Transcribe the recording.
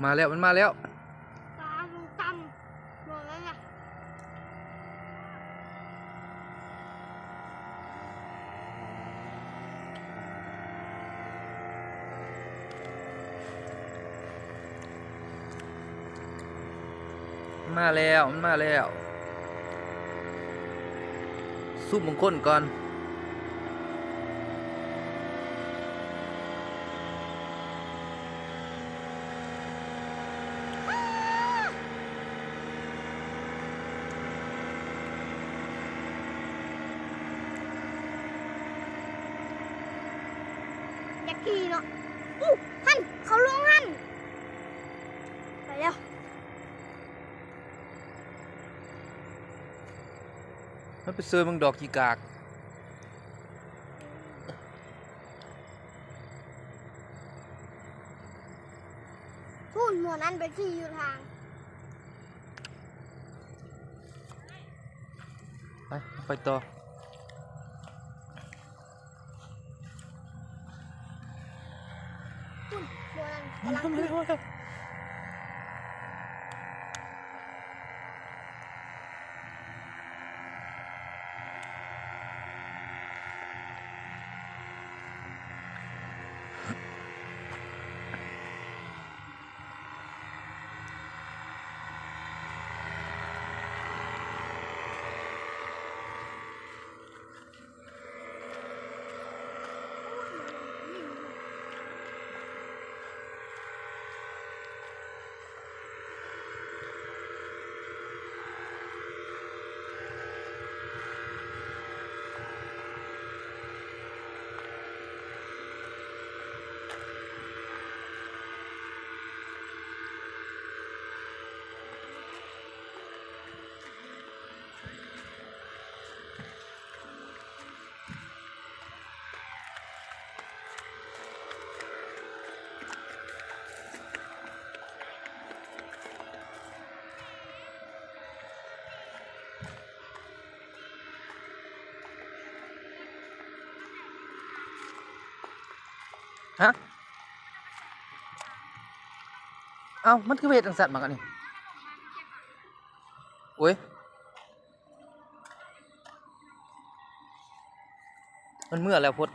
ມາແລ້ວ ມັນມາແລ້ວ. ປາລົງຕ່ຳ ບໍ່ນັ້ນນະ. ມາແລ້ວ ມັນມາແລ້ວ. ສູບເບິ່ງຄົນກ່ອນ. ຢາກຂີ່ເນາະ. ອູ້ ຫັ້ນ ເຂົາລົງຫັ້ນ. ໄປແລ້ວ. ມັນໄປເຊີຍເບິ່ງດອກຂີ້ກາກ. ພຸ້ນ ໝໍນັ້ນໄປຂີ່ຢູ່ທາງ. ໄປ ໄປຕໍ່. ພຸ້ນ ໝໍນັ້ນກຳລັງຂຶ້ນ. ຮະ? ເອົ້າ ມັນຄືເຮັດຈັ່ງຊັ້ນບັກອັນນີ້? ໂອ້ຍ ມັນເມື່ອແລ້ວ ພົດ